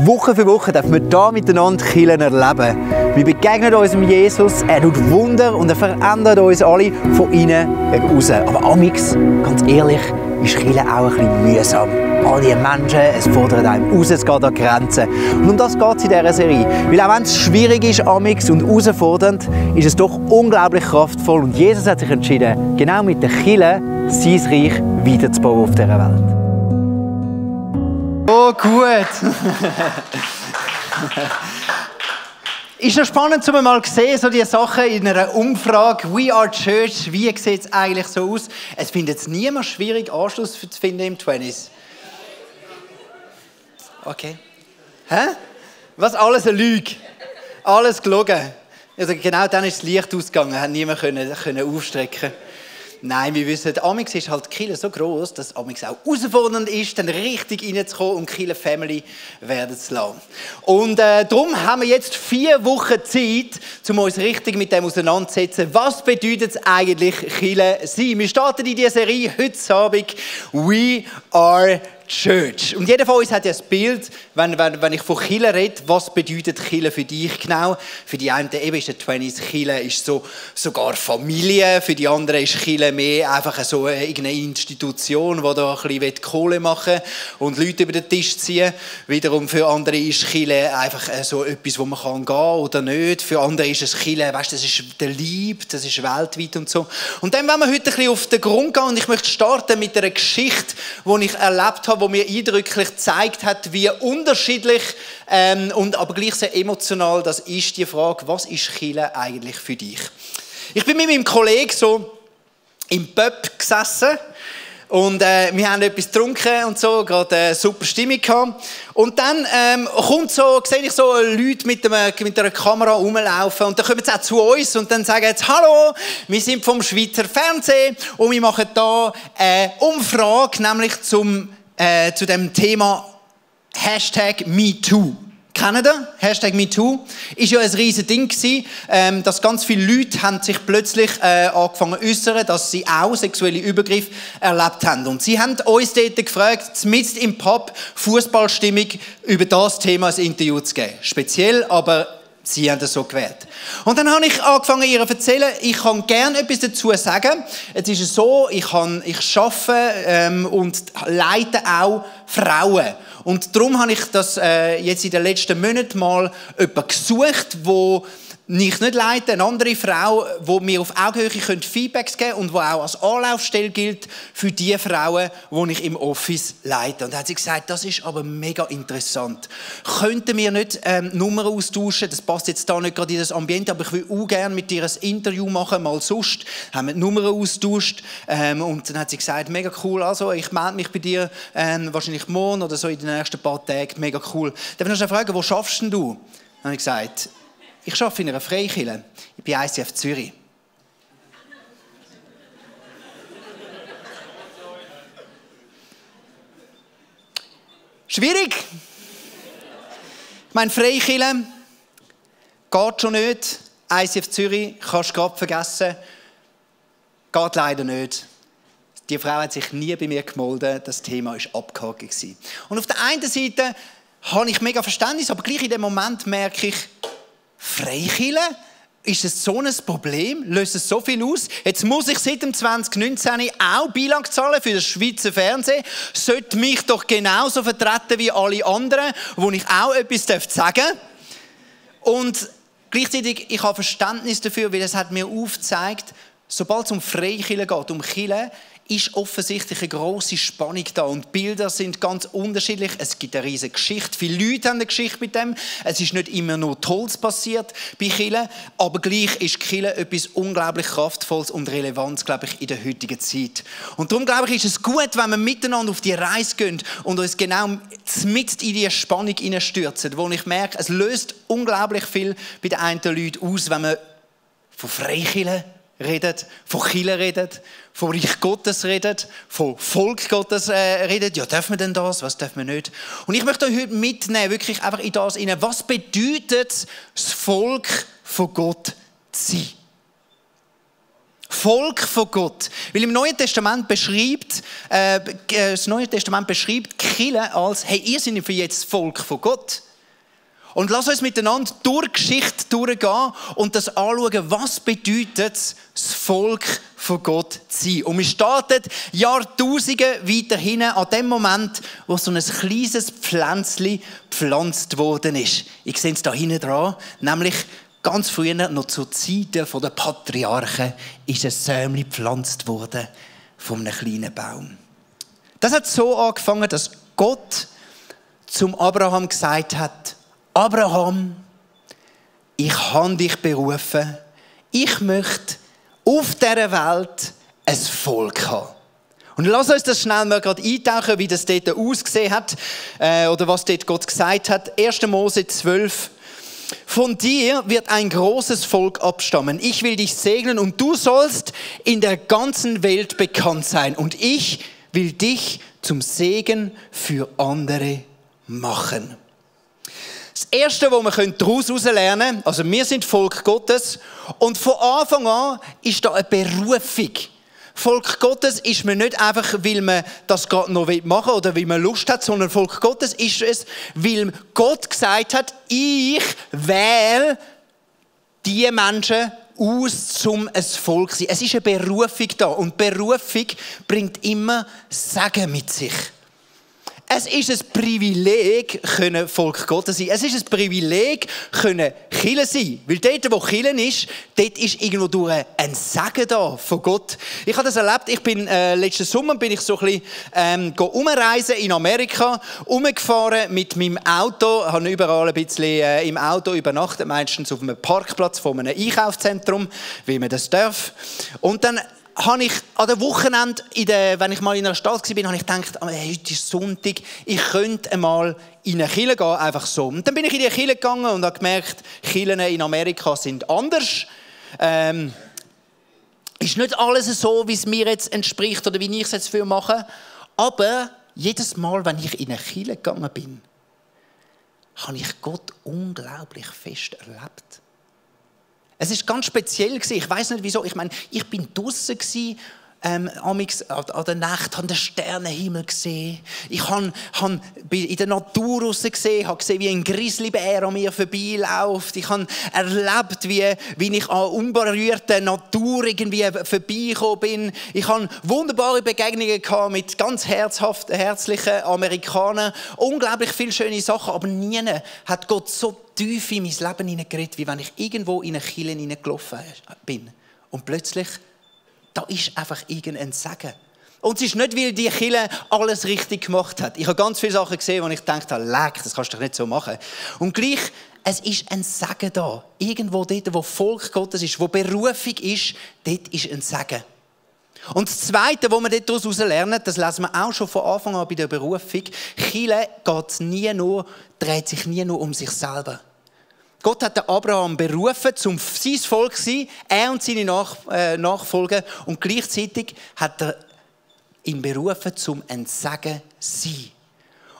Woche für Woche dürfen wir hier miteinander Kirche erleben. Wir begegnen unserem Jesus, er tut Wunder und er verändert uns alle von innen raus. Aber amix, ganz ehrlich, ist Kirche auch ein bisschen mühsam. All diese Menschen, es fordert einem raus, es geht an Grenzen. Und um das geht es in dieser Serie. Weil auch wenn es schwierig ist, amix und herausfordernd, ist es doch unglaublich kraftvoll. Und Jesus hat sich entschieden, genau mit der Kirche sein Reich weiterzubauen auf dieser Welt. Oh, gut. Ist noch spannend, zu mal sehen, so diese Sachen in einer Umfrage. We are Church. Wie sieht es eigentlich so aus? Es findet es niemand schwierig, Anschluss zu finden im 20s. Okay. Hä? Was alles eine Lüge? Alles gelogen? Also genau dann ist das Licht ausgegangen, hat niemand können aufstrecken. Nein, wir wissen, amix ist halt die Kirche so gross, dass amix auch herausfordernd ist, dann richtig reinzukommen und die Kirche-Family werden zu lassen. Und darum haben wir jetzt 4 Wochen Zeit, um uns richtig mit dem auseinanderzusetzen. Was bedeutet es eigentlich, Kirche sein? Wir starten in dieser Serie heute Abend «We are Church». Und jeder von uns hat ja das Bild, wenn ich von Kirche rede, was bedeutet Kirche für dich genau? Für die einen eben ist der 20s Kirche ist so sogar Familie, für die anderen ist Kirche mehr einfach so irgendeine Institution, die da ein bisschen Kohle machen will und Leute über den Tisch ziehen. Wiederum für andere ist Kirche einfach so etwas, wo man gehen kann oder nicht. Für andere ist es Kirche, weißt, das ist der Lieb, das ist weltweit und so. Und dann wollen wir heute ein bisschen auf den Grund gehen und ich möchte starten mit einer Geschichte, die ich erlebt habe, wo mir eindrücklich gezeigt hat, wie unterschiedlich und aber gleich sehr emotional das ist, die Frage, was ist Kirche eigentlich für dich? Ich bin mit meinem Kollegen so im Pub gesessen und wir haben etwas getrunken und so, gerade eine super Stimmung gehabt. Und dann sehe ich so Leute mit einer Kamera rumlaufen und dann kommen sie auch zu uns und dann sagen sie, hallo, wir sind vom Schweizer Fernsehen und wir machen hier eine Umfrage, nämlich zu dem Thema #MeToo. Kennen ihr? #MeToo ist ja ein riesiges Ding gewesen, dass ganz viele Leute haben sich plötzlich angefangen zu äußern, dass sie auch sexuelle Übergriffe erlebt haben. Und sie haben uns dort gefragt, mitten im Pub, Fußballstimmung, über das Thema ein Interview zu geben. Speziell, aber sie haben das so gewählt. Und dann habe ich angefangen, ihr zu erzählen, ich kann gerne etwas dazu sagen. Es ist so, ich arbeite und leite auch Frauen. Und darum habe ich das jetzt in den letzten Monaten mal jemanden gesucht, wo nicht leiten, eine andere Frau, die mir auf Augenhöhe Feedbacks geben können und die auch als Anlaufstelle gilt für die Frauen, die ich im Office leite. Und da hat sie gesagt, das ist aber mega interessant. Könnten wir nicht Nummern austauschen? Das passt jetzt da nicht gerade in das Ambiente, aber ich will auch gerne mit dir ein Interview machen, mal sonst. Haben wir die Nummern austauscht und dann hat sie gesagt, mega cool, also ich melde mich bei dir wahrscheinlich morgen oder so in den nächsten paar Tagen, mega cool. Dann will ich noch fragen, wo schaffst denn du? Dann habe ich gesagt, ich arbeite in einer Freikirche. Ich bin ICF Zürich. Schwierig. Ich meine, Freikirche geht schon nicht. ICF Zürich kannst du gerade vergessen. Geht leider nicht. Die Frau hat sich nie bei mir gemolden. Das Thema war abgehakt. Und auf der einen Seite habe ich mega Verständnis, aber gleich in dem Moment merke ich, Freikirche? Ist es so ein Problem? Löst es so viel aus? Jetzt muss ich seit dem 2019 auch Beilage zahlen für das Schweizer Fernsehen. Sollte mich doch genauso vertreten wie alle anderen, wo ich auch etwas sagen darf. Und gleichzeitig, ich habe Verständnis dafür, weil es hat mir aufgezeigt, sobald es um Freikirche geht, um Kirche, ist offensichtlich eine grosse Spannung da und die Bilder sind ganz unterschiedlich. Es gibt eine riesige Geschichte. Viele Leute haben eine Geschichte mit dem. Es ist nicht immer nur Tolles passiert bei Kirche, aber gleich ist Kirche etwas unglaublich Kraftvolles und Relevantes, glaube ich, in der heutigen Zeit. Und darum, glaube ich, ist es gut, wenn wir miteinander auf die Reise gehen und uns genau mit in diese Spannung hineinstürzen, wo ich merke, es löst unglaublich viel bei den einen Leuten aus, wenn man von Freikirche redet, von Kirche redet, von Reich Gottes redet, von Volk Gottes redet. Ja, dürfen wir denn das? Was dürfen wir nicht? Und ich möchte euch heute mitnehmen, wirklich einfach in das hinein. Was bedeutet es, das Volk von Gott zu sein? Volk von Gott. Weil im Neuen Testament beschreibt, die Kirche als, hey, ihr seid für jetzt das Volk von Gott. Und lass uns miteinander durch die Geschichte durchgehen und das anschauen, was bedeutet es, das Volk von Gott zu sein. Und wir starten Jahrtausende weiter hinten an dem Moment, wo so ein kleines Pflänzchen gepflanzt worden ist. Ich sehe es da hinten dran, nämlich ganz früher, noch zu Zeiten der Patriarchen, ist ein Sämli gepflanzt worden von einem kleinen Baum. Das hat so angefangen, dass Gott zum Abraham gesagt hat, Abraham, ich habe dich berufen, ich möchte auf dieser Welt ein Volk haben. Und lass uns das schnell mal gerade eintauchen, wie das dort ausgesehen hat, oder was dort Gott gesagt hat. 1. Mose 12. Von dir wird ein großes Volk abstammen. Ich will dich segnen und du sollst in der ganzen Welt bekannt sein. Und ich will dich zum Segen für andere machen. Das Erste, was wir daraus lernen können, also wir sind Volk Gottes und von Anfang an ist da eine Berufung. Volk Gottes ist man nicht einfach, weil man das gerade noch machen will oder weil man Lust hat, sondern Volk Gottes ist es, weil Gott gesagt hat, ich wähle die Menschen aus, um ein Volk zu sein. Es ist eine Berufung da und Berufung bringt immer Segen mit sich. Es ist ein Privileg, Volk Gottes sein. Es ist ein Privileg, Kirche sein. Weil dort, wo Kirche ist, dort ist irgendwo durch ein Segen da von Gott. Ich habe das erlebt. Ich bin letzten Sommer so ein bisschen umreisen in Amerika, umgefahren mit meinem Auto, habe überall ein bisschen im Auto übernachtet, meistens auf einem Parkplatz von einem Einkaufszentrum, wie man das darf. Und dann habe ich an dem Wochenende, wenn ich mal in einer Stadt war, habe ich gedacht, heute ist Sonntag, ich könnte einmal in eine Kirche gehen, einfach so. Und dann bin ich in die Kirche gegangen und habe gemerkt, Kirchen in Amerika sind anders. Ist nicht alles so, wie es mir jetzt entspricht oder wie ich es jetzt für mache. Aber jedes Mal, wenn ich in eine Kirche gegangen bin, habe ich Gott unglaublich fest erlebt. Es war ganz speziell. Ich weiss nicht wieso. Ich meine, ich bin draussen an der Nacht, habe den Sternenhimmel gesehen. Ich bin in der Natur draussen gesehen, habe gesehen, wie ein Grizzlybär an mir vorbeiläuft. Ich habe erlebt, wie ich an unberührter Natur irgendwie vorbeigekommen bin. Ich habe wunderbare Begegnungen gehabt mit ganz herzlichen Amerikanern. Unglaublich viele schöne Sachen, aber nie hat Gott so tief in mein Leben hineingeredet, wie wenn ich irgendwo in eine Kirche hineingelaufen bin. Und plötzlich, da ist einfach irgendein Segen. Und es ist nicht, weil die Kirche alles richtig gemacht hat. Ich habe ganz viele Sachen gesehen, wo ich dachte, leck, das kannst du doch nicht so machen. Und gleich, es ist ein Segen da. Irgendwo dort, wo Volk Gottes ist, wo Berufung ist, dort ist ein Segen. Und das Zweite, was wir daraus lernen, das lesen wir auch schon von Anfang an bei der Berufung, Kirche dreht sich nie nur um sich selber. Gott hat den Abraham berufen, um sein Volk zu sein, er und seine Nachfolger. Und gleichzeitig hat er ihn berufen, um ein Segen zu sein.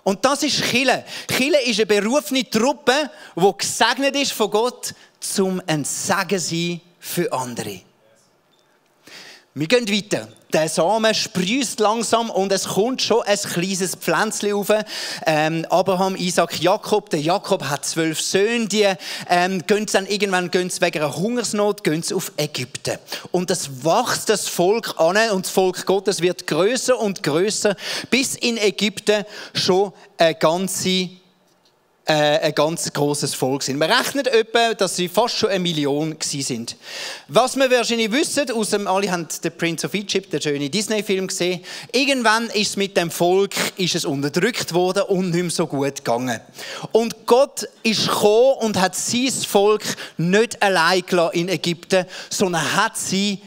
Und das ist Kirche. Kirche ist eine berufene Truppe, die gesegnet ist von Gott, um ein Segen zu sein für andere. Wir gehen weiter. Der Samen sprießt langsam und es kommt schon ein kleines Pflänzchen rauf. Abraham, Isaac, Jakob. Der Jakob hat 12 Söhne, die gehen dann irgendwann wegen einer Hungersnot auf Ägypten. Und es wächst das Volk an und das Volk Gottes wird grösser und grösser, bis in Ägypten schon ein ganz grosses Volk sind. Man rechnet etwa, dass sie fast schon 1 Million sind. Was wir wahrscheinlich wissen, alle haben den Prince of Egypt, den schönen Disney-Film gesehen, irgendwann ist es mit dem Volk unterdrückt worden und nicht mehr so gut gegangen. Und Gott ist gekommen und hat sein Volk nicht allein gelassen in Ägypten, sondern hat sie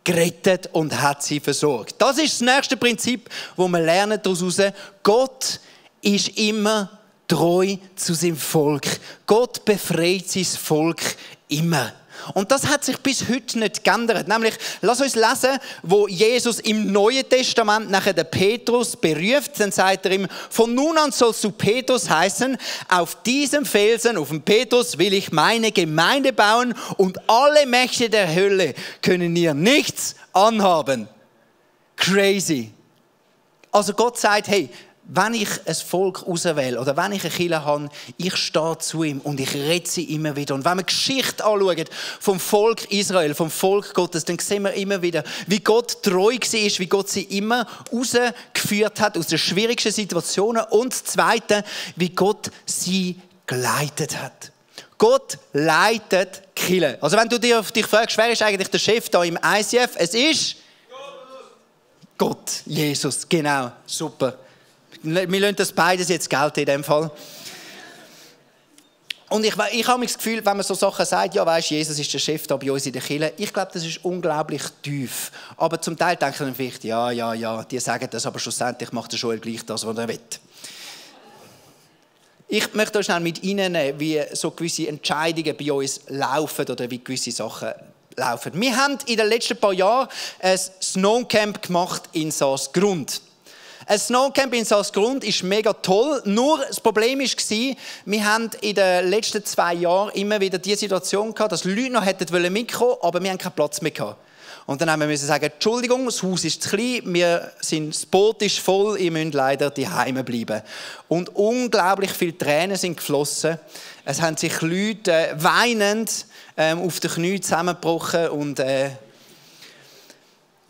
gerettet und hat sie versorgt. Das ist das nächste Prinzip, das wir lernen daraus. Gott ist immer treu zu seinem Volk. Gott befreit sein Volk immer. Und das hat sich bis heute nicht geändert. Nämlich, lass uns lesen, wo Jesus im Neuen Testament nachher den Petrus beruft. Dann sagt er ihm, von nun an sollst du Petrus heißen. Auf diesem Felsen, auf dem Petrus, will ich meine Gemeinde bauen und alle Mächte der Hölle können ihr nichts anhaben. Crazy. Also Gott sagt, hey, wenn ich ein Volk auswähle oder wenn ich eine Kirche habe, ich stehe zu ihm und ich rede sie immer wieder. Und wenn wir die Geschichte anschauen vom Volk Israel, vom Volk Gottes, dann sehen wir immer wieder, wie Gott treu war, wie Gott sie immer rausgeführt hat aus den schwierigsten Situationen. Und das Zweite, wie Gott sie geleitet hat. Gott leitet die Kirche. Also wenn du dich fragst, wer ist eigentlich der Chef da im ICF? Es ist Gott, Jesus, genau, super. Wir lassen das beides jetzt gelten in dem Fall. Und ich habe das Gefühl, wenn man so Sachen sagt, ja weisst, Jesus ist der Chef da bei uns in der Kirche, ich glaube, das ist unglaublich tief. Aber zum Teil denken dann vielleicht, ja, die sagen das, aber schlussendlich macht der Joel gleich das, was er will. Ich möchte euch schnell mit reinnehmen, wie so gewisse Entscheidungen bei uns laufen oder wie gewisse Sachen laufen. Wir haben in den letzten paar Jahren ein Snowcamp gemacht in Saasgrund. Ein Snowcamp in Saasgrund ist mega toll, nur das Problem war, wir haben in den letzten 2 Jahren immer wieder die Situation gehabt, dass Leute noch mitkommen wollten, aber wir hatten keinen Platz mehr gehabt. Und dann haben wir sagen, Entschuldigung, das Haus ist zu klein, das Boot ist voll, ihr müsst leider daheim bleiben. Und unglaublich viele Tränen sind geflossen. Es haben sich Leute weinend auf den Knien zusammengebrochen und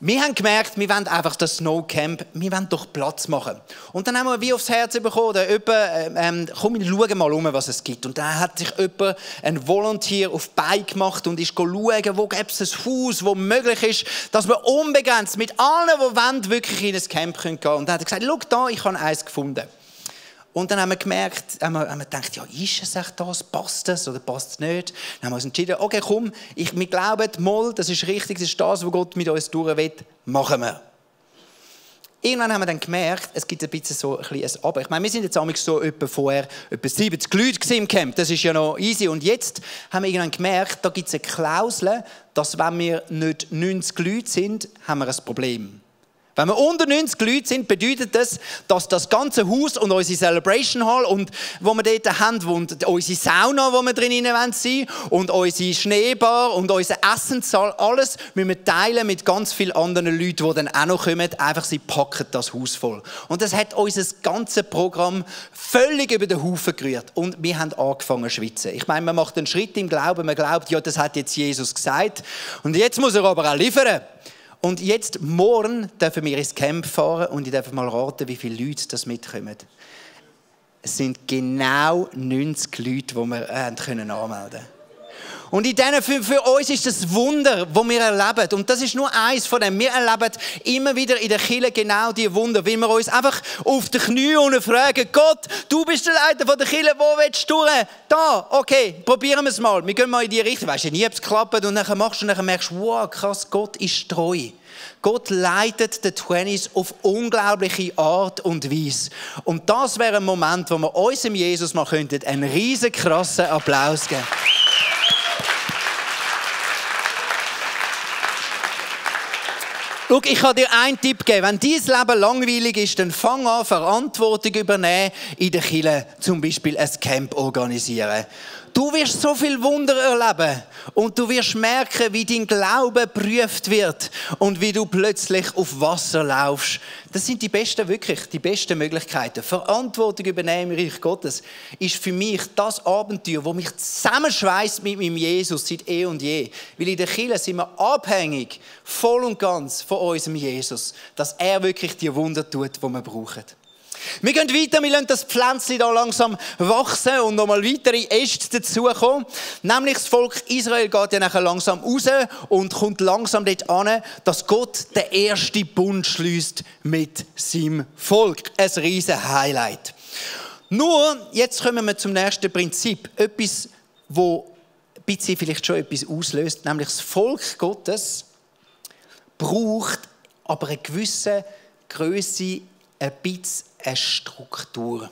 wir haben gemerkt, wir wollen einfach das Snowcamp, wir wollen doch Platz machen. Und dann haben wir wie aufs Herz bekommen, oder jemand, komm, wir schauen mal was es gibt. Und dann hat sich jemand, ein Volunteer, auf die Beine gemacht und ist schauen, wo gibt es ein Haus, wo möglich ist, dass wir unbegrenzt mit allen, die wollen, wirklich in ein Camp gehen können. Und dann hat er gesagt, schau da, ich habe eins gefunden. Und dann haben wir gemerkt, haben wir gedacht, ja, ist es echt das? Passt das oder passt es nicht? Dann haben wir uns entschieden, okay, komm, wir glauben, mal, das ist richtig, das ist das, was Gott mit uns durch will, machen wir. Irgendwann haben wir dann gemerkt, es gibt ein bisschen so ein Aber. Ich meine, wir sind jetzt so vorher etwa 70 Leute im Camp, das ist ja noch easy. Und jetzt haben wir irgendwann gemerkt, da gibt es eine Klausel, dass wenn wir nicht 90 Leute sind, haben wir ein Problem. Wenn wir unter 90 Leute sind, bedeutet das, dass das ganze Haus und unsere Celebration Hall und wo wir dort haben, und unsere Sauna, wo wir drin sein wollen, und unsere Schneebar und unser Essenssaal, alles müssen wir teilen mit ganz vielen anderen Leuten, die dann auch noch kommen. Einfach, sie packen das Haus voll. Und das hat unser ganzes Programm völlig über den Haufen gerührt. Und wir haben angefangen zu schwitzen. Ich meine, man macht einen Schritt im Glauben, man glaubt, ja, das hat jetzt Jesus gesagt. Und jetzt muss er aber auch liefern. Und jetzt, morgen, dürfen wir ins Camp fahren und ich darf mal raten, wie viele Leute das mitkommen. Es sind genau 90 Leute, die wir anmelden können. Und in diesen, für uns ist das Wunder, das wir erleben. Und das ist nur eins von dem. Wir erleben immer wieder in der Kirche genau diese Wunder, weil wir uns einfach auf die Knie und fragen, Gott, du bist der Leiter von der Kirche, wo willst du durch? Da, okay, probieren wir es mal. Wir gehen mal in die Richtung. Weißt du nie, ob es klappt. Und dann machst du und dann merkst du, wow, krass, Gott ist treu. Gott leitet die 20s auf unglaubliche Art und Weise. Und das wäre ein Moment, wo wir unserem Jesus mal einen riesen krassen Applaus geben könnten. Schau, ich kann dir einen Tipp geben. Wenn dein Leben langweilig ist, dann fang an, Verantwortung übernehmen in der Kirche, zum Beispiel ein Camp organisieren. Du wirst so viel Wunder erleben und du wirst merken, wie dein Glaube geprüft wird und wie du plötzlich auf Wasser laufst. Das sind die besten Möglichkeiten. Verantwortung übernehmen im Reich Gottes ist für mich das Abenteuer, das mich zusammenschweißt mit meinem Jesus seit eh und je. Weil in der Kirche sind wir abhängig, voll und ganz von unserem Jesus, dass er wirklich die Wunder tut, die wir brauchen. Wir gehen weiter, wir lassen das Pflänzchen da langsam wachsen und nochmal weitere Äste dazukommen. Nämlich das Volk Israel geht ja nachher langsam raus und kommt langsam dort an, dass Gott den ersten Bund schließt mit seinem Volk. Ein riesen Highlight. Nur, jetzt kommen wir zum nächsten Prinzip. Etwas, wo ein bisschen vielleicht schon etwas auslöst, nämlich das Volk Gottes braucht aber eine gewisse Grösse, ein bisschen eine Struktur.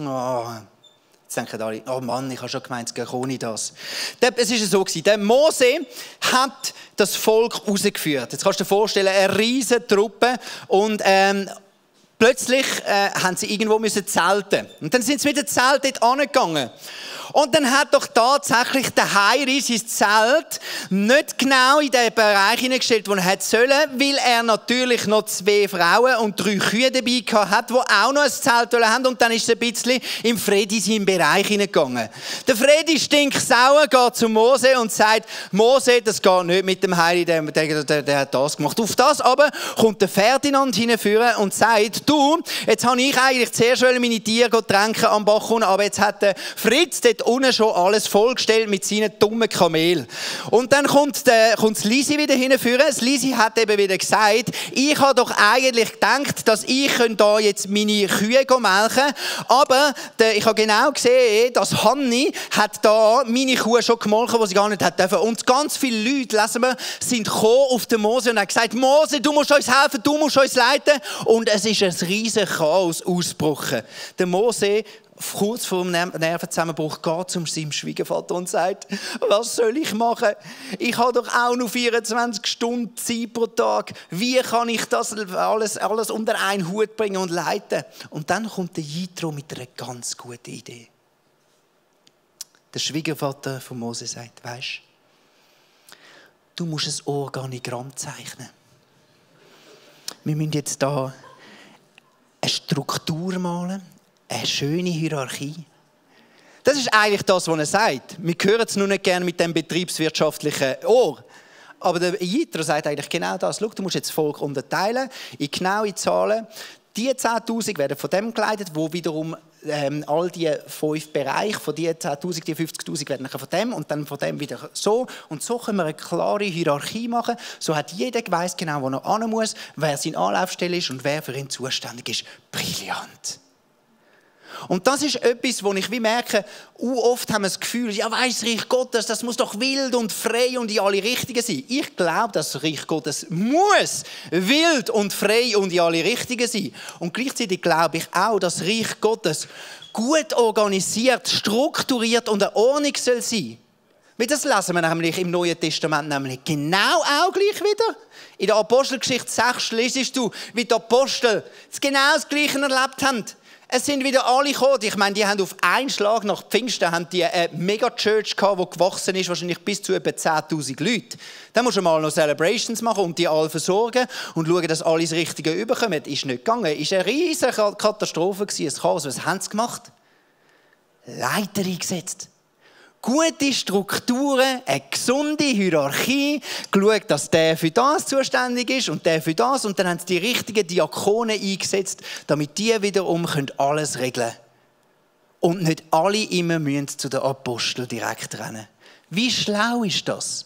Oh, Jetzt denken alle, oh Mann, ich habe schon gemeint, es geht ohne das. Es war so, der Mose hat das Volk rausgeführt. Jetzt kannst du dir vorstellen, eine riesige Truppe und plötzlich haben sie irgendwo zelten. Und dann sind sie mit dem Zelt dort angegangen. Und dann hat doch tatsächlich der Heiri sein Zelt nicht genau in den Bereich hineingestellt, wo er hätte sollen, weil er natürlich noch 2 Frauen und 3 Kühe dabei hatte, die auch noch ein Zelt haben. Und dann ist er ein bisschen im Fredi seinen Bereich hineingegangen. Der Fredi stinksauer, geht zu Mose und sagt, Mose, das geht nicht mit dem Heiri, der hat das gemacht. Auf das aber kommt der Ferdinand hineinführen und sagt, du, jetzt habe ich eigentlich zuerst meine Tiere tränken am Bach unten, aber jetzt hat der Fritz dort unten schon alles vollgestellt mit seinen dummen Kamelen. Und dann kommt das Lisi wieder hinführen. Das Lisi hat eben wieder gesagt, ich habe doch eigentlich gedacht, dass ich da jetzt meine Kühe melken, aber ich habe genau gesehen, dass Hanni hat da meine Kuh schon gemolken, die sie gar nicht hat dürfen. Und ganz viele Leute, lesen wir, sind gekommen auf den Mose und haben gesagt, Mose, du musst uns helfen, du musst uns leiten. Und es ist ein riesiges Chaos ausgebrochen. Der Mose, kurz vor dem Nervenzusammenbruch, geht zu seinem Schwiegervater und sagt, was soll ich machen? Ich habe doch auch noch 24 Stunden Zeit pro Tag. Wie kann ich das alles unter einen Hut bringen und leiten? Und dann kommt der Jitro mit einer ganz guten Idee. Der Schwiegervater von Mose sagt, weisst, du musst ein Organigramm zeichnen. Wir müssen jetzt hier eine Struktur malen, eine schöne Hierarchie. Das ist eigentlich das, was er sagt. Wir hören es nur nicht gerne mit dem betriebswirtschaftlichen Ohr. Aber der Jitro sagt eigentlich genau das. Schau, du musst jetzt das Volk unterteilen in genaue Zahlen. Die 10'000 werden von dem geleitet, wo wiederum all die 5 Bereiche, von die 10'000, die 50'000 werden von dem und dann von dem wieder so. Und so können wir eine klare Hierarchie machen. So hat jeder weiss genau, wo er hin muss, wer seine Anlaufstelle ist und wer für ihn zuständig ist. Brillant. Und das ist etwas, wo ich merke, oft haben wir das Gefühl, ja weiss, Reich Gottes, das muss doch wild und frei und in alle Richtungen sein. Ich glaube, das Reich Gottes muss wild und frei und in alle Richtungen sein. Und gleichzeitig glaube ich auch, dass Reich Gottes gut organisiert, strukturiert und eine Ordnung soll sein. Weil das lesen wir nämlich im Neuen Testament nämlich genau auch gleich wieder. In der Apostelgeschichte 6 lesest du, wie die Apostel genau das Gleiche erlebt haben. Es sind wieder alle gekommen. Ich meine, die haben auf einen Schlag nach Pfingsten haben die eine Mega-Church gehabt, die gewachsen ist, wahrscheinlich bis zu etwa 10'000 Leute. Dann musst du mal noch Celebrations machen und die alle versorgen und schauen, dass alle das Richtige überkommen. Ist nicht gegangen. Ist eine riesige Katastrophe gewesen, ein Chaos. Was haben sie gemacht? Leiter eingesetzt. Gute Strukturen, eine gesunde Hierarchie, geschaut, dass der für das zuständig ist und der für das. Und dann haben sie die richtigen Diakonen eingesetzt, damit die wiederum alles regeln können. Und nicht alle immer müssen zu den Aposteln direkt rennen. Wie schlau ist das?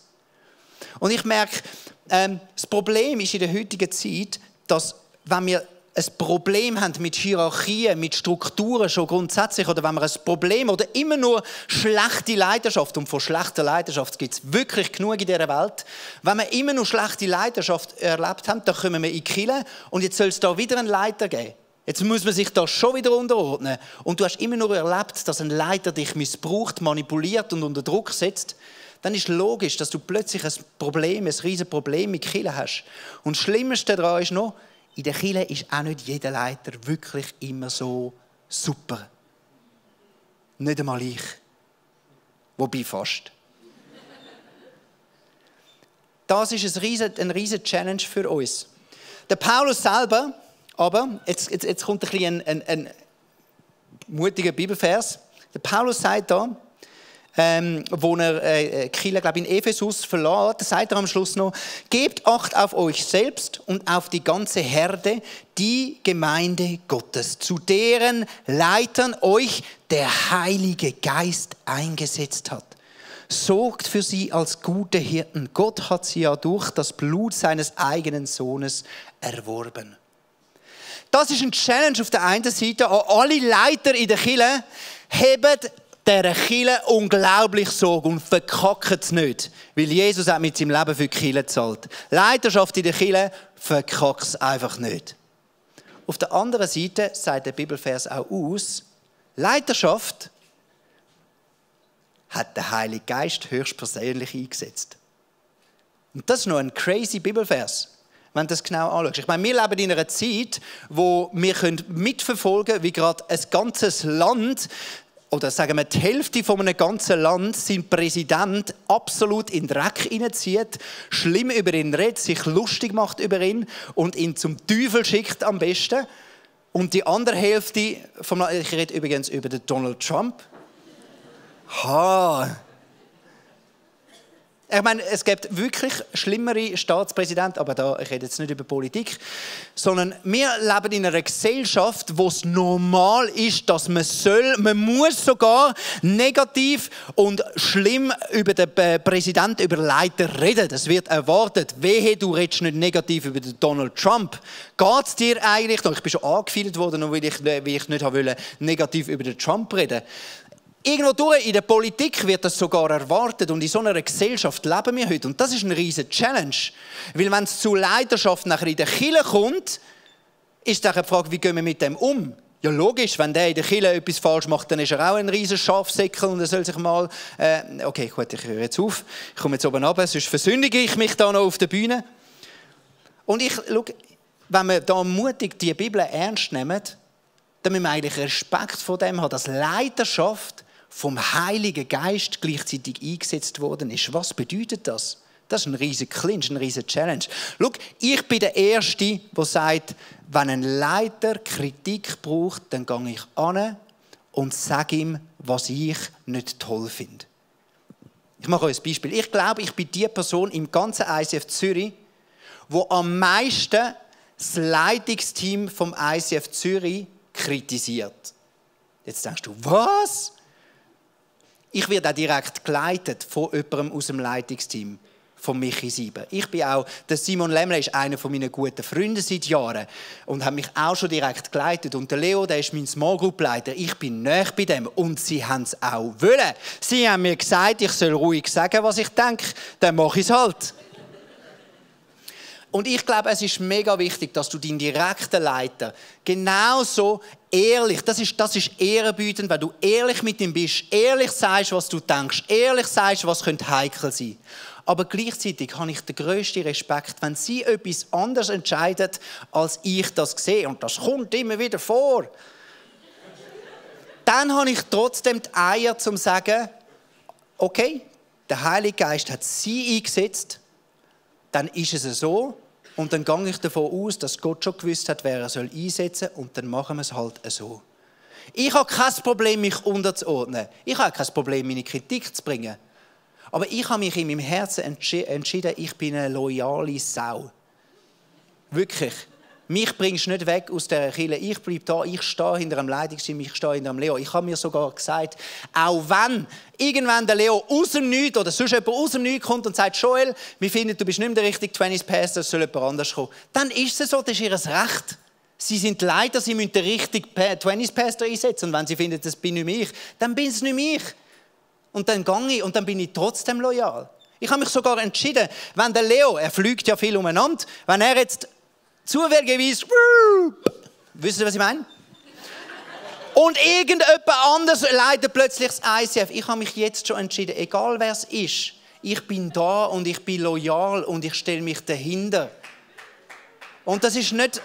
Und ich merke, das Problem ist in der heutigen Zeit, dass wenn wir ein Problem haben mit Hierarchien, mit Strukturen schon grundsätzlich, oder wenn wir ein Problem oder immer nur schlechte Leiterschaft, und von schlechter Leiterschaft gibt es wirklich genug in dieser Welt, wenn wir immer nur schlechte Leiterschaft erlebt haben, dann kommen wir in die Kirche und jetzt soll es da wieder einen Leiter geben. Jetzt muss man sich da schon wieder unterordnen. Und du hast immer nur erlebt, dass ein Leiter dich missbraucht, manipuliert und unter Druck setzt. Dann ist logisch, dass du plötzlich ein riesiges Problem mit Kirche hast. Und das Schlimmste daran ist noch, in der Kirche ist auch nicht jeder Leiter wirklich immer so super. Nicht einmal ich. Wobei fast. Das ist eine riesige Challenge für uns. Der Paulus selber, aber, jetzt kommt ein mutiger Bibelvers. Der Paulus sagt da, wo er Kirche, glaube ich, in Ephesus verlässt, sagt er am Schluss noch, gebt Acht auf euch selbst und auf die ganze Herde, die Gemeinde Gottes, zu deren Leitern euch der Heilige Geist eingesetzt hat. Sorgt für sie als gute Hirten. Gott hat sie ja durch das Blut seines eigenen Sohnes erworben. Das ist eine Challenge auf der einen Seite an alle Leiter in der Kirche. Hebt dieser Kirche unglaublich Sorge und verkackt es nicht. Weil Jesus hat mit seinem Leben für die Kirche gezahlt. Leiterschaft in der Kirche verkackt es einfach nicht. Auf der anderen Seite sagt der Bibelvers auch aus, Leiterschaft hat der Heilige Geist höchstpersönlich eingesetzt. Und das ist noch ein crazy Bibelvers, wenn du das genau anschaust. Ich meine, wir leben in einer Zeit, wo wir mitverfolgen können, wie gerade ein ganzes Land, oder sagen wir die Hälfte von einem ganzen Land, sein Präsident absolut in den Dreck hineinzieht, schlimm über ihn redet, sich lustig macht über ihn und ihn zum Teufel schickt am besten. Und die andere Hälfte, ich rede übrigens über den Donald Trump. Ich meine, es gibt wirklich schlimmere Staatspräsidenten, aber ich rede jetzt nicht über Politik, sondern wir leben in einer Gesellschaft, wo es normal ist, dass man muss sogar negativ und schlimm über den Präsidenten, über den Leiter reden. Das wird erwartet. Wehe, du redest nicht negativ über den Donald Trump. Geht es dir eigentlich noch? Ich bin schon angefeindet worden, nur weil ich nicht wollte, negativ über den Trump reden. Irgendwo durch in der Politik wird das sogar erwartet und in so einer Gesellschaft leben wir heute. Und das ist eine riesige Challenge. Weil wenn es zu Leidenschaft nachher in der Kirche kommt, ist dann die Frage, wie gehen wir mit dem um? Ja logisch, wenn der in der Kirche etwas falsch macht, dann ist er auch ein riesen Schafsäckel und er soll sich mal... okay, gut, ich höre jetzt auf. Ich komme jetzt oben runter, sonst versündige ich mich da noch auf der Bühne. Und schau, wenn wir da mutig die Bibel ernst nehmen, dann müssen wir eigentlich Respekt vor dem haben, dass Leidenschaft vom Heiligen Geist gleichzeitig eingesetzt worden ist. Was bedeutet das? Das ist ein riesiger Clinch, eine riesige Challenge. Schau, ich bin der Erste, der sagt, wenn ein Leiter Kritik braucht, dann gehe ich an und sage ihm, was ich nicht toll finde. Ich mache euch ein Beispiel. Ich glaube, ich bin die Person im ganzen ICF Zürich, die am meisten das Leitungsteam vom ICF Zürich kritisiert. Jetzt denkst du, was? Ich werde auch direkt geleitet von jemandem aus dem Leitungsteam, von Michi Sieben. Der Simon Lemmle ist einer meiner guten Freunde seit Jahren und hat mich auch schon direkt geleitet. Und der Leo, der ist mein Small Group Leiter. Ich bin nahe bei dem und sie haben es auch wollen. Sie haben mir gesagt, ich soll ruhig sagen, was ich denke, dann mache ich es halt. Und ich glaube, es ist mega wichtig, dass du deinen direkten Leiter genauso ehrlich, das ist ehrenbietend, wenn du ehrlich mit ihm bist, ehrlich sagst, was du denkst, ehrlich sagst, was könnte heikel sein. Aber gleichzeitig habe ich den grössten Respekt, wenn sie etwas anderes entscheiden, als ich das sehe. Und das kommt immer wieder vor. Dann habe ich trotzdem die Eier, um zu sagen, okay, der Heilige Geist hat sie eingesetzt, dann ist es so. Und dann gehe ich davon aus, dass Gott schon gewusst hat, wer er einsetzen soll. Und dann machen wir es halt so. Ich habe kein Problem, mich unterzuordnen. Ich habe kein Problem, meine Kritik zu bringen. Aber ich habe mich in meinem Herzen entschieden, ich bin eine loyale Sau. Wirklich. Mich bringst du nicht weg aus dieser Kirche. Ich bleibe da, ich stehe hinter einem Leitungsteam, ich stehe hinter einem Leo. Ich habe mir sogar gesagt, auch wenn irgendwann der Leo aus dem Nichts oder sonst jemand aus dem Nichts kommt und sagt, Joel, wir finden, du bist nicht mehr der richtige 20s Pastor, es soll jemand anders kommen. Dann ist es so, das ist ihr Recht. Sie sind Leiter, sie müssen den richtigen 20s Pastor einsetzen. Und wenn sie finden, das bin nicht mehr ich, dann bin es nicht mehr ich. Und dann gehe ich und dann bin ich trotzdem loyal. Ich habe mich sogar entschieden, wenn der Leo, er fliegt ja viel umeinander, wenn er jetzt zufälligerweise, wisst ihr, was ich meine? Und irgendjemand anderes leitet plötzlich das ICF. Ich habe mich jetzt schon entschieden, egal wer es ist, ich bin da und ich bin loyal und ich stelle mich dahinter. Und das ist nicht...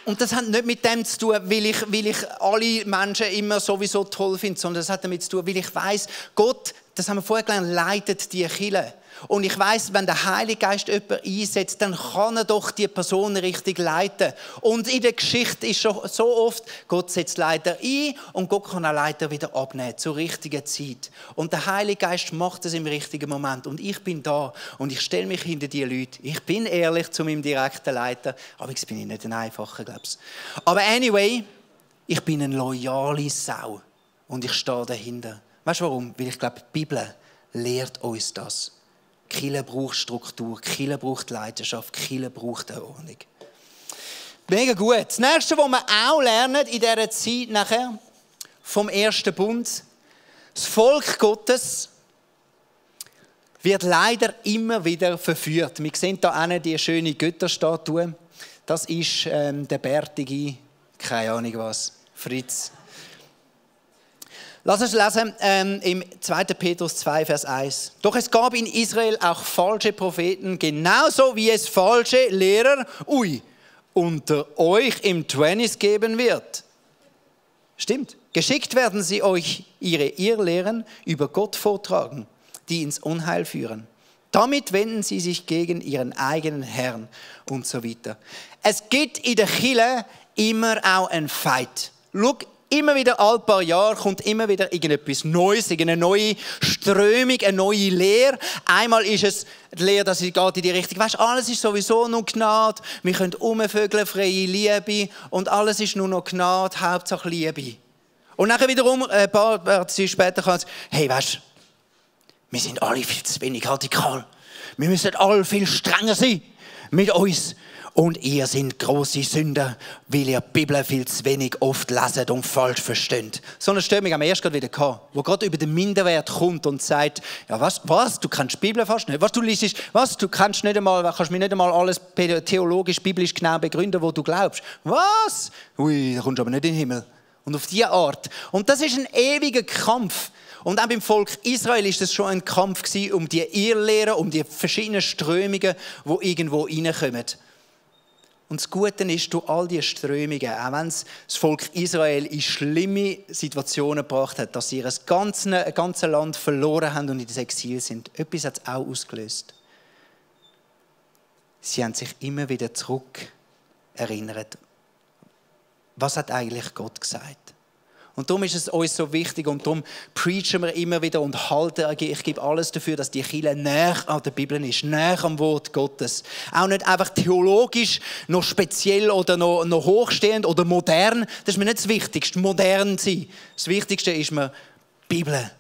Und das hat nicht mit dem zu tun, weil ich alle Menschen immer sowieso toll finde, sondern das hat damit zu tun, weil ich weiss, Gott, das haben wir vorher gelernt, leitet die Kirche. Und ich weiss, wenn der Heilige Geist jemanden einsetzt, dann kann er doch die Person richtig leiten. Und in der Geschichte ist schon so oft, Gott setzt Leiter ein und Gott kann auch Leiter wieder abnehmen, zur richtigen Zeit. Und der Heilige Geist macht es im richtigen Moment. Und ich bin da und ich stelle mich hinter die Leute. Ich bin ehrlich zu meinem direkten Leiter, aber jetzt bin ich nicht ein einfacher, glaube ich. Aber anyway, ich bin eine loyale Sau und ich stehe dahinter. Weißt du warum? Weil ich glaube, die Bibel lehrt uns das. Die Kirche braucht Struktur, die Kirche braucht Leidenschaft, die Kirche braucht eine Ordnung. Mega gut. Das Nächste, was wir auch lernen in dieser Zeit nachher, vom ersten Bund, das Volk Gottes wird leider immer wieder verführt. Wir sehen hier die schöne Götterstatue. Das ist der bärtige, keine Ahnung was, Fritz. Lass uns lesen im 2. Petrus 2, Vers 1. Doch es gab in Israel auch falsche Propheten, genauso wie es falsche Lehrer, unter euch im Twenties geben wird. Stimmt. Geschickt werden sie euch ihre Irrlehren über Gott vortragen, die ins Unheil führen. Damit wenden sie sich gegen ihren eigenen Herrn und so weiter. Es gibt in der Kirche immer auch einen Fight. Schau, immer wieder alle paar Jahre kommt immer wieder irgendetwas Neues, irgendeine neue Strömung, eine neue Lehre. Einmal ist es die Lehre, dass sie geht in die Richtung, weißt, alles ist sowieso nur Gnade, wir können rumvögeln, freie Liebe und alles ist nur noch Gnade, Hauptsache Liebe. Und dann wiederum, ein paar Jahre später kann es, hey, weißt, wir sind alle viel zu wenig radikal. Wir müssen alle viel strenger sein mit uns. Und ihr seid grosse Sünder, weil ihr die Bibel viel zu wenig oft leset und falsch versteht. So eine Störung haben wir erst gerade wieder gehabt, wo Gott über den Minderwert kommt und sagt, ja was, du kannst die Bibel fast nicht, was du liest, was, du kannst mir nicht einmal alles theologisch, biblisch genau begründen, wo du glaubst. Was? Ui, da kommst du aber nicht in den Himmel. Und auf diese Art. Und das ist ein ewiger Kampf. Und auch beim Volk Israel ist es schon ein Kampf gewesen, um die Irrlehren, um die verschiedenen Strömungen, die irgendwo reinkommen. Und das Gute ist, durch all diese Strömungen, auch wenn es das Volk Israel in schlimme Situationen gebracht hat, dass sie ihr ganzes Land verloren haben und in das Exil sind, etwas hat es auch ausgelöst. Sie haben sich immer wieder zurück erinnert. Was hat eigentlich Gott gesagt? Und darum ist es uns so wichtig und darum preachen wir immer wieder und halten, ich gebe alles dafür, dass die Kirche näher an der Bibel ist, näher am Wort Gottes. Auch nicht einfach theologisch noch speziell oder noch hochstehend oder modern. Das ist mir nicht das Wichtigste, modern sein. Das Wichtigste ist mir Bibel.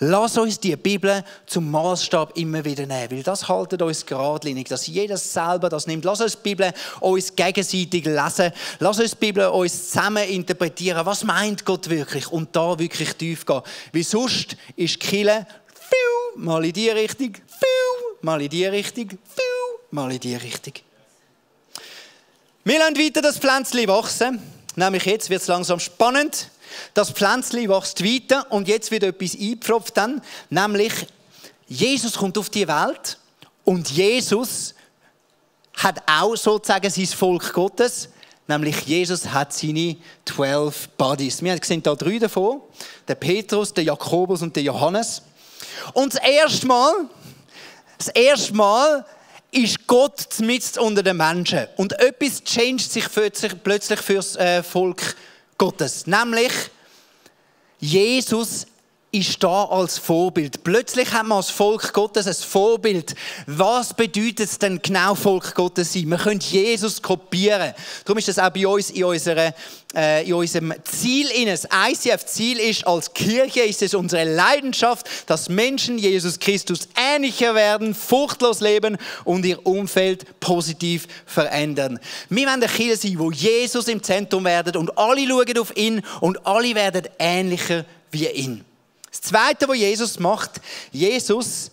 Lass uns die Bibel zum Maßstab immer wieder nehmen, weil das haltet uns geradlinig, dass jeder selber das nimmt. Lass uns die Bibel uns gegenseitig lesen. Lass uns die Bibel uns zusammen interpretieren. Was meint Gott wirklich? Und da wirklich tief gehen. Weil sonst ist die Kirche mal in die Richtung, mal in die Richtung, mal in die Richtung. Wir lassen weiter das Pflänzchen wachsen. Nämlich jetzt wird es langsam spannend. Das Pflänzchen wächst weiter und jetzt wird etwas eingepfropft dann, nämlich Jesus kommt auf die Welt und Jesus hat auch sozusagen sein Volk Gottes, nämlich Jesus hat seine 12 Buddies. Wir sehen da 3 davon, der Petrus, der Jakobus und der Johannes. Und das erste Mal ist Gott mitten unter den Menschen und etwas changed sich plötzlich für das Volk Gottes. Nämlich, Jesus ist da als Vorbild. Plötzlich haben wir als Volk Gottes ein Vorbild. Was bedeutet es denn genau, Volk Gottes sein? Wir können Jesus kopieren. Darum ist das auch bei uns in unserem Ziel. Das ICF-Ziel ist, als Kirche ist es unsere Leidenschaft, dass Menschen Jesus Christus ähnlicher werden, furchtlos leben und ihr Umfeld positiv verändern. Wir wollen eine Kirche sein, wo Jesus im Zentrum werden und alle schauen auf ihn und alle werden ähnlicher wie ihn. Das Zweite, was Jesus macht, Jesus,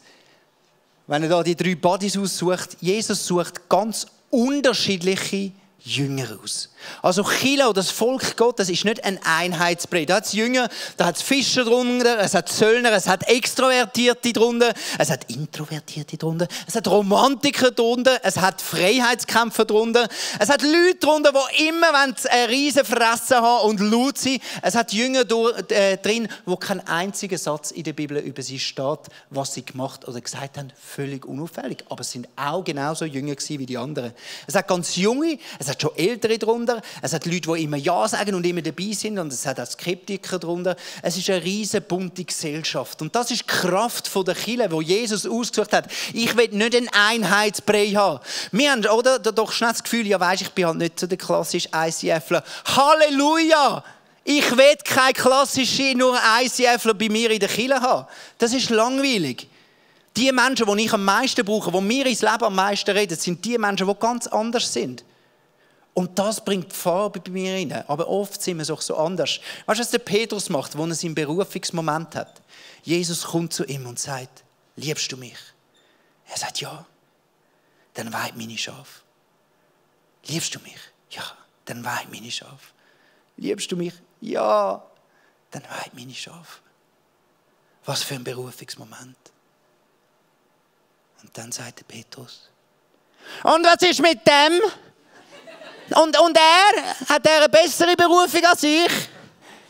wenn er da die 3 Buddies aussucht, Jesus sucht ganz unterschiedliche Jünger aus. Also Kirche oder das Volk Gottes ist nicht ein Einheitsbrei. Da hat es Jünger, da hat es Fischer drunter, es hat Zöllner, es hat Extrovertierte drunter, es hat Introvertierte drunter, es hat Romantiker drunter, es hat Freiheitskämpfer drunter, es hat Leute drunter, die immer eine riesen Fresse haben und laut sind. Es hat Jünger drin, wo kein einziger Satz in der Bibel über sie steht, was sie gemacht oder gesagt haben, völlig unauffällig. Aber es sind auch genauso Jünger gewesen wie die anderen. Es hat ganz Junge, es hat schon Ältere drunter, es hat Leute, die immer Ja sagen und immer dabei sind und es hat auch Skeptiker drunter. Es ist eine riesen bunte Gesellschaft und das ist die Kraft der Kirche, die Jesus ausgesucht hat. Ich will nicht einen Einheitsbrei haben. Wir haben doch schnell das Gefühl, ja weisst, ich bin halt nicht so der klassische ICFler. Halleluja! Ich will keine klassischen nur ICFler bei mir in der Kirche haben. Das ist langweilig. Die Menschen, die ich am meisten brauche, die mir ins Leben am meisten reden, sind die Menschen, die ganz anders sind. Und das bringt Farbe bei mir rein. Aber oft sind wir es auch so anders. Weißt du, was der Petrus macht, wo er seinen Berufungsmoment hat? Jesus kommt zu ihm und sagt, liebst du mich? Er sagt, ja. Dann weid meine Schafe. Liebst du mich? Ja. Dann weid meine Schafe. Liebst du mich? Ja. Dann weid meine Schafe. Was für ein Berufungsmoment. Und dann sagt der Petrus, und was ist mit dem? Und hat er eine bessere Berufung als ich?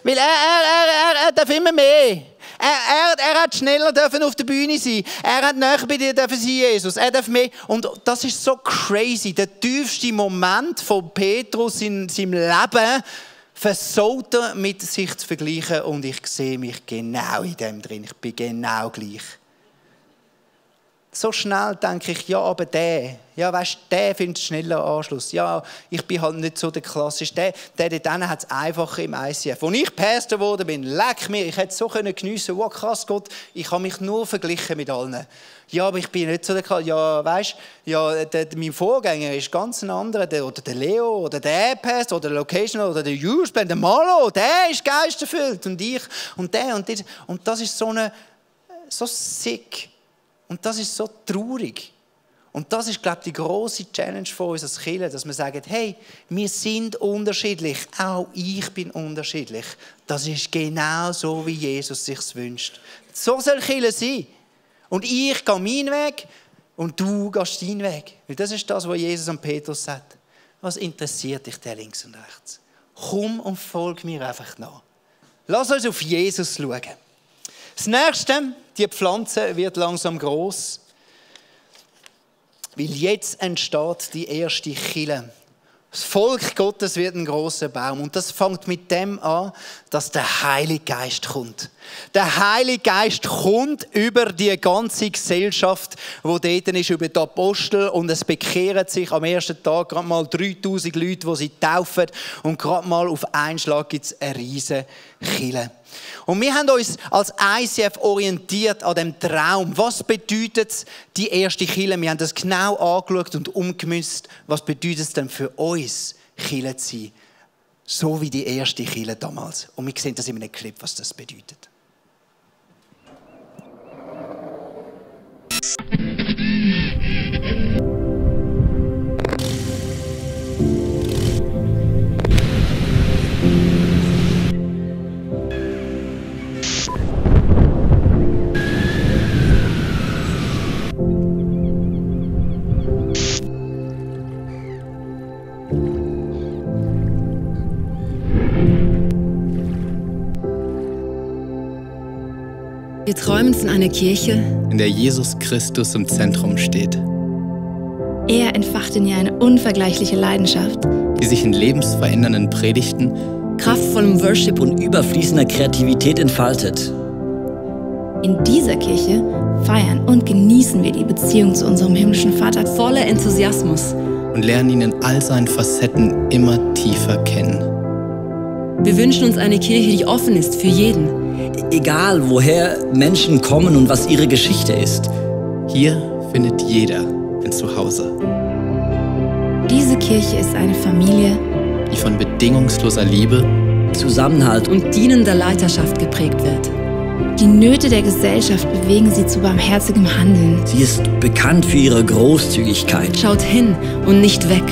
Weil er darf immer mehr. Er hat schneller dürfen auf der Bühne sein. Er hat näher bei dir dürfen sein, Jesus. Er darf mehr. Und das ist so crazy. Der tiefste Moment von Petrus in seinem Leben versaut er mit sich zu vergleichen. Und ich sehe mich genau in dem drin. Ich bin genau gleich. So schnell denke ich, ja, aber der findet schneller Anschluss. Ja, ich bin halt nicht so der Klassische. Der dort hat es einfacher im ICF. Als ich Pastor geworden bin, leck mir, ich hätte es so geniessen können. Wow, krass, Gott, ich habe mich nur verglichen mit allen. Ja, aber ich bin nicht so der Klassische. Ja, weißt du, mein Vorgänger ist ganz ein anderer. Oder der Leo, oder der Pastor, oder der Location, oder der Youth Band, der Malo, der ist geisterfüllt. Und ich, und der, und das. Und das ist so sick. Und das ist so traurig. Und das ist, glaube ich, die grosse Challenge von uns als Kirche, dass wir sagen, hey, wir sind unterschiedlich, auch ich bin unterschiedlich. Das ist genau so, wie Jesus sich wünscht. So soll Kirche sein. Und ich gehe meinen Weg und du gehst deinen Weg. Weil das ist das, was Jesus an Petrus sagt. Was interessiert dich der links und rechts? Komm und folg mir einfach nach. Lass uns auf Jesus schauen. Das Nächste, die Pflanze wird langsam gross, weil jetzt entsteht die erste Kille. Das Volk Gottes wird ein grosser Baum. Und das fängt mit dem an, dass der Heilige Geist kommt. Der Heilige Geist kommt über die ganze Gesellschaft, die dort ist, über die Apostel. Und es bekehren sich am ersten Tag gerade mal 3000 Leute, die sie taufen. Und gerade mal auf einen Schlag gibt es eine riesige Kille. Und wir haben uns als ICF orientiert an dem Traum. Was bedeutet die erste Kille? Wir haben das genau angeschaut und umgemünzt. Was bedeutet es denn für uns, Kille zu sein? So wie die erste Kille damals. Und wir sehen das in einem Clip, was das bedeutet. Wir träumen von einer Kirche, in der Jesus Christus im Zentrum steht, Er entfacht in ihr eine unvergleichliche Leidenschaft. die sich in lebensverändernden Predigten, kraftvollem Worship und und überfließender Kreativität entfaltet. In dieser Kirche feiern und genießen wir die Beziehung zu unserem himmlischen Vater. voller Enthusiasmus. und lernen ihn in all seinen Facetten immer tiefer kennen. Wir wünschen uns eine Kirche, die offen ist für jeden. Egal, woher Menschen kommen und was ihre Geschichte ist. Hier findet jeder ein Zuhause, Diese Kirche ist eine Familie, die von bedingungsloser Liebe Zusammenhalt Und dienender Leiterschaft geprägt wird. die Nöte der Gesellschaft bewegen sie zu barmherzigem Handeln. Sie ist bekannt für ihre Großzügigkeit. Schaut hin und nicht weg.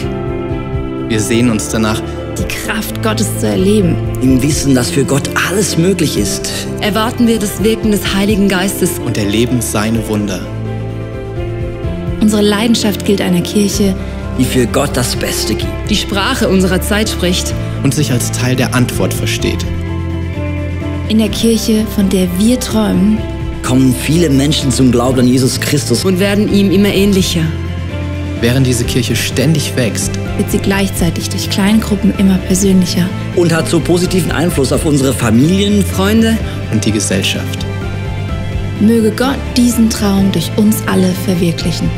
Wir sehen uns danach, Die Kraft Gottes zu erleben. Im Wissen, dass für Gott alles möglich ist. Erwarten wir das Wirken des Heiligen Geistes. und erleben seine Wunder. Unsere Leidenschaft gilt einer Kirche, Die für Gott das Beste gibt. Die Sprache unserer Zeit spricht. Und sich als Teil der Antwort versteht. in der Kirche, von der wir träumen, Kommen viele Menschen zum Glauben an Jesus Christus. Und werden ihm immer ähnlicher. Während diese Kirche ständig wächst, wird sie gleichzeitig durch Kleingruppen immer persönlicher. Und hat so positiven Einfluss auf unsere Familien. Freunde, und die Gesellschaft. Möge Gott diesen Traum durch uns alle verwirklichen.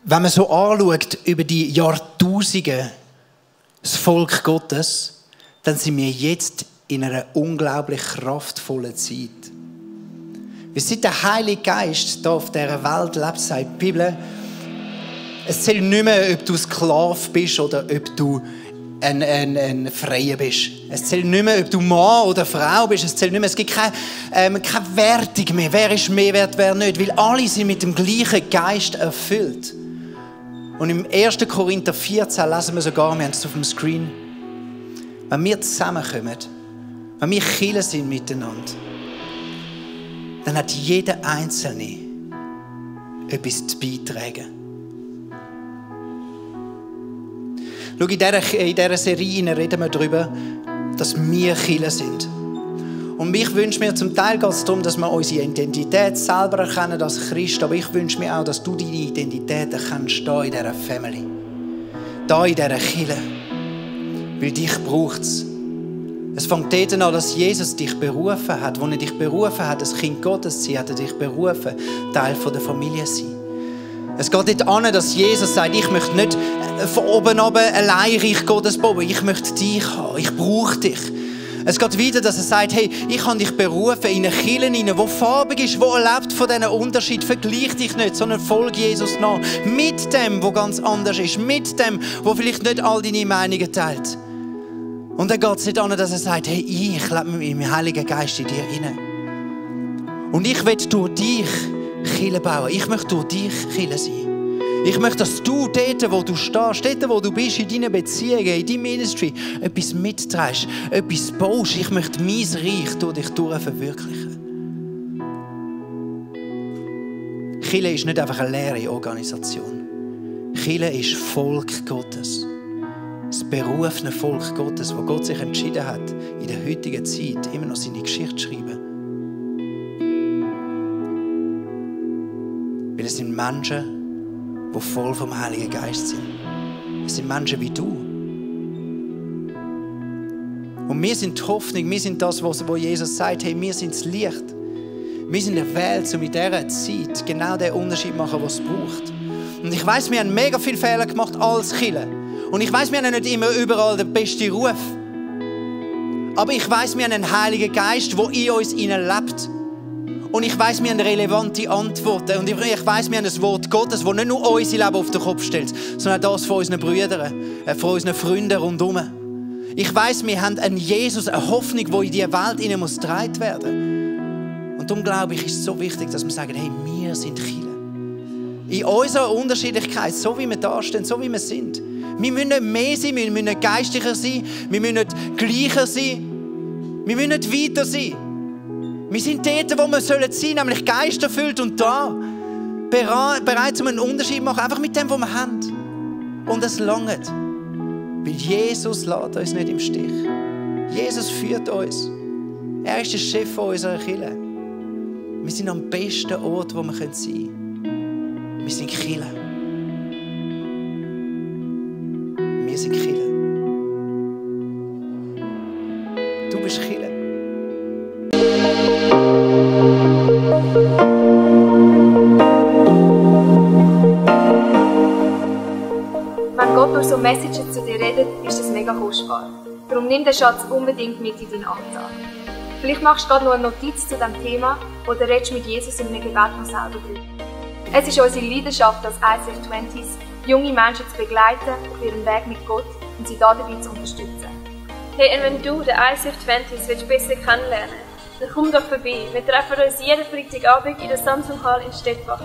Wenn man so anschaut über die Jahrtausende das Volk Gottes, dann sind wir jetzt in einer unglaublich kraftvollen Zeit. Wir sind der Heilige Geist hier auf dieser Welt lebt, sagt die Bibel. Es zählt nicht mehr, ob du Sklave bist oder ob du ein Freier bist. Es zählt nicht mehr, ob du Mann oder Frau bist. Es zählt nicht mehr. Es gibt keine Wertung mehr. Wer ist mehr wert, wer nicht. Weil alle sind mit dem gleichen Geist erfüllt. Und im 1. Korinther 14 lesen wir sogar, wir haben es auf dem Screen, wenn wir zusammenkommen, wenn wir Kirche sind miteinander, dann hat jeder Einzelne etwas zu beitragen. Schau, in dieser Serie reden wir darüber, dass wir Kirche sind. Und ich wünsche mir, zum Teil geht es darum, dass wir unsere Identität selber erkennen als Christ, aber ich wünsche mir auch, dass du deine Identität erkennst, hier in dieser Family, hier in dieser Kirche. Weil dich braucht es. Es fängt dort an, dass Jesus dich berufen hat. Als er dich berufen hat, das Kind Gottes zu sein, hat er dich berufen, Teil der Familie zu sein. Es geht dort an, dass Jesus sagt, ich möchte nicht von oben runter allein Reich Gottes bauen, ich möchte dich haben, ich brauche dich. Es geht weiter, dass er sagt, hey, ich habe dich berufen in eine Kirche hinein, die farbig ist, die erlebt von diesen Unterschied. Vergleich dich nicht, sondern folge Jesus nach. Mit dem, der ganz anders ist. Mit dem, der vielleicht nicht all deine Meinungen teilt. Und dann geht es nicht an, dass er sagt, hey, ich lebe mit meinem Heiligen Geist in dir inne. Und ich will durch dich Kirche bauen. Ich möchte durch dich Kirche sein. Ich möchte, dass du dort, wo du stehst, dort, wo du bist, in deinen Beziehungen, in deinem Ministry, etwas mitträgst, etwas baust. Ich möchte mein Reich durch dich verwirklichen. Kirche ist nicht einfach eine leere Organisation. Kirche ist Volk Gottes. Das berufene Volk Gottes, wo Gott sich entschieden hat, in der heutigen Zeit immer noch seine Geschichte zu schreiben. Weil es sind Menschen, die voll vom Heiligen Geist sind. Es sind Menschen wie du. Und wir sind die Hoffnung, wir sind das, wo Jesus sagt, hey, wir sind das Licht. Wir sind erwählt, um in dieser Zeit genau den Unterschied zu machen, den es braucht. Und ich weiss, wir haben mega viele Fehler gemacht als Kirche. Und ich weiss, wir haben nicht immer überall den besten Ruf. Aber ich weiss, wir haben einen Heiligen Geist, der in uns lebt. Und ich weiss, wir haben relevante Antworten. Und ich weiss, wir haben ein Wort Gottes, das nicht nur unser Leben auf den Kopf stellt, sondern das von unseren Brüdern, von unseren Freunden rundherum. Ich weiss, wir haben einen Jesus, eine Hoffnung, die in diese Welt getragen werden. Und darum glaube ich, ist es so wichtig, dass wir sagen, hey, wir sind Kirche. In unserer Unterschiedlichkeit, so wie wir da stehen, so wie wir sind. Wir müssen nicht mehr sein, wir müssen nicht geistlicher sein, wir müssen nicht gleicher sein, wir müssen nicht weiter sein. Wir sind dort, wo wir sein sollen, nämlich geisterfüllt und da, bereit, um einen Unterschied zu machen, einfach mit dem, was wir haben. Und es langt. Weil Jesus lässt uns nicht im Stich. Jesus führt uns. Er ist der Chef von unserer Kirche. Wir sind am besten Ort, wo wir sein können. Wir sind Kirche. Wir sind Kirche. Du bist Kirche. Wenn Gott durch so Messages zu dir redet, ist das mega kostbar. Darum nimm den Schatz unbedingt mit in deinen Alltag. Vielleicht machst du gerade noch eine Notiz zu diesem Thema oder redest mit Jesus in einem Gebet noch selber drüber. Es ist unsere Leidenschaft als ICF20s, junge Menschen zu begleiten auf ihrem Weg mit Gott und sie dabei zu unterstützen. Hey, und wenn du den ICF20s besser kennenlernen willst, dann komm doch vorbei. Wir treffen uns jeden Freitagabend in der Samsung Hall in Stettbach.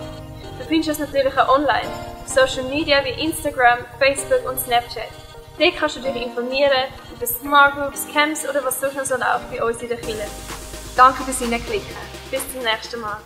Du findest uns natürlich auch online, auf Social Media wie Instagram, Facebook und Snapchat. Dort kannst du dich informieren über Smart Groups, Camps oder was sonst noch so läuft bei uns in der Kirche. Danke fürs Hineinklicken. Bis zum nächsten Mal.